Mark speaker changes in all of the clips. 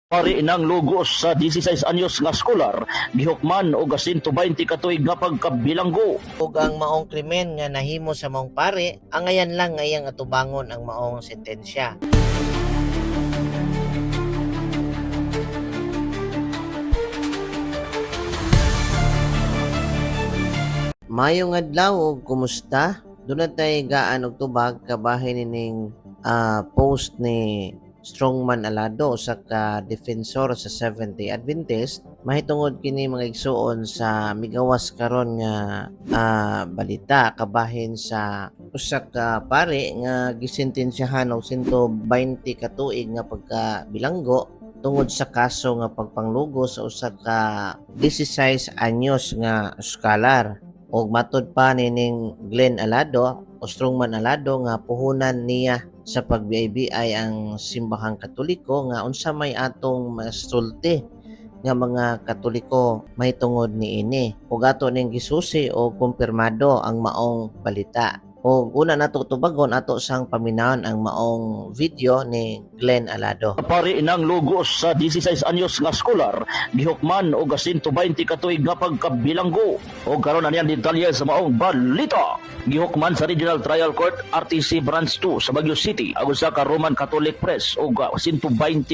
Speaker 1: Pari nanglugos sa 16 anyos nga scholar, gihukman og 120 ka tuig nga pagkabilanggo.
Speaker 2: Ug ang maong krimen nga nahimo sa maong pare, angayan lang nga iyang atubangon ang maong sentensya. Mayong adlaw ug kumusta? Duna tay gaan og tubag kabahin nining post ni Strongman Alado, usa ka defensor sa Seventh-day Adventist, mahitungod kini, mga igsuon, sa migawas karon nga balita kabahin sa usa ka pare nga gisentensyahan og 120 ka tuig nga pagkabilanggo tungod sa kaso nga pagpanglugo sa usa ka 16 anyos nga scholar. Og matod pa nining Glenn Alado o Strongman Alado nga puhunan niya sa pag-BIBI ang simbahang Katoliko, nga unsa may atong masulti nga mga Katoliko mahitungod niini, ug ato ning gisusi o kumpirmado ang maong balita. O una nato tubagon, ato sang paminawon ang maong video ni Glenn Alado.
Speaker 1: Pari nanglugos sa 16 anyos nga scholar, gihukman og 120 ka tuig nga pagkabilanggo. Og karon, ani ang detalye sa maong balita. Gihukman sa Regional Trial Court, RTC Branch 2 sa Baguio City ang usa ka Roman Catholic priest og 120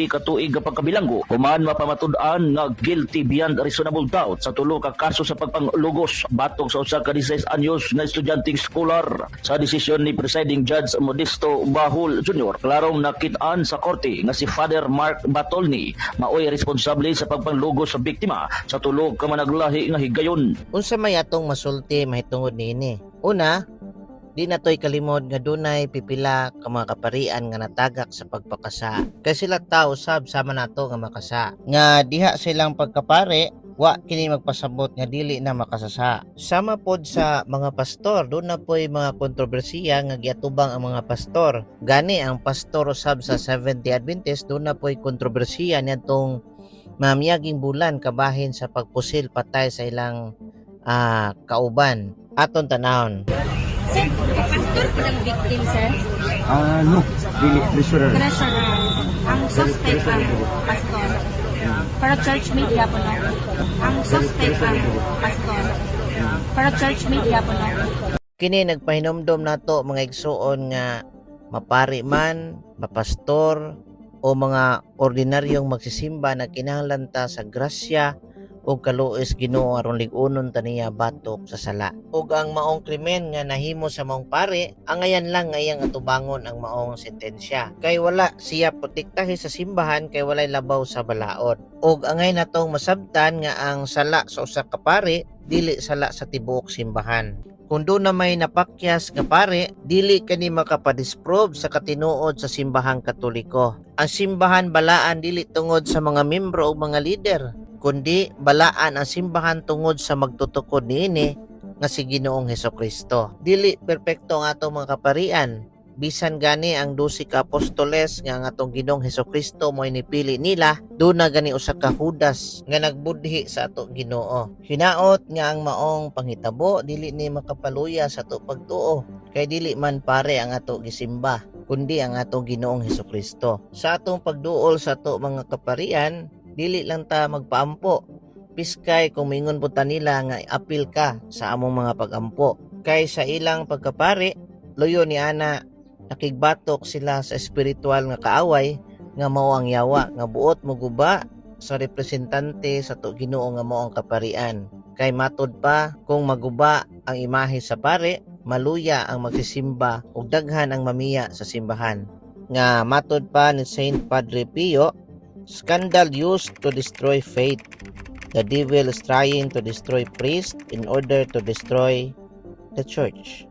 Speaker 1: ka tuig nga pagkabilanggo human mapamatud-an nga guilty beyond reasonable doubt sa tulo ka kaso sa pagpanglugos batok sa usa ka 16 anyos nga estudyanteng scholar. Sa desisyon ni presiding judge Modesto Bahul Jr., klarong nakit-an sa korte nga si Father Mark Batolni maoy responsable sa pagpanglugos sa biktima sa tulo ka managlahi nga higayon.
Speaker 2: Unsa may atong masulti mahitungod niini? Una, di na to'y kalimod nga dunay pipila ka mga kaparian nga natagak sa pagpakasa. Kay sila tao sab sama nato nga makasa. Nga diha silang pagkapare, wa kini magpasabot nga dili na makasasa. Sama pod sa mga pastor, duna po'y mga kontrobersiya nga giatubang ang mga pastor. Gani ang pastor usab sa Seventh-day Adventist, duna po'y kontrobersiya niadtong mamiyaging bulan kabahin sa pagpusil patay sa ilang kauban. Aton tanawon.
Speaker 3: Sir, pastor po ng victim, sir?
Speaker 4: Ah, no. Dili, treasurer.
Speaker 3: Treasurer. Ang suspect ang pastor. Pero church media po, no? Ang suspect ang pastor. Pero church media po, no?
Speaker 2: Kini nagpahinomdom nato, mga igsuon, nga mapari man, mapastor o mga ordinaryong magsisimba, na kinahanglan ta sa grasya ug kaluoy Ginoo aron lig-unon ta niya batok sa sala. Ug ang maong krimen nga nahimo sa maong pare, angayan lang nga iyang atubangon ang maong sentensya. Kay wala siya protektahe sa simbahan kay walay labaw sa balaod. Ug angay natong masabtan nga ang sala sa usa ka pare dili sala sa tibuok simbahan. Kung duna may napakyas nga pare, dili kani makapadisprove sa katinuod sa simbahang Katoliko. Ang simbahan balaan dili tungod sa mga membro o mga lider, kundi balaan ang simbahan tungod sa magtutukod niini nga si Ginoong Hesukristo. Dili perpekto ang atong mga kaparian. Bisan gani ang 12 ka apostoles nga ang atong Ginoong Hesukristo mo'y nipili nila, duna gani usa ka Judas nga nagbudhi sa ato Ginoo. Hinaot nga ang maong panghitabo dili ni makapaluya sa ato pagtuo kay dili man pare ang ato gisimba kundi ang atong Ginoong Hesukristo. Sa atong pagduol sa ato mga kaparian, dili lang ta magpaampo. Piskay kung mingon po ta nila nga apil ka sa among mga pagampo. Kay sa ilang pagkapari, luyo ni ana nakigbatok sila sa espiritual nga kaaway nga mao ang yawa nga buot moguba sa representante sa ato Ginoo nga mao ang kaparian. Kay matod pa, kung maguba ang imahe sa pare, maluya ang magsisimba ug daghan ang mamiya sa simbahan. Nga matod pa ni Saint Padre Pio, "Scandal used to destroy faith. The devil is trying to destroy priest in order to destroy the church."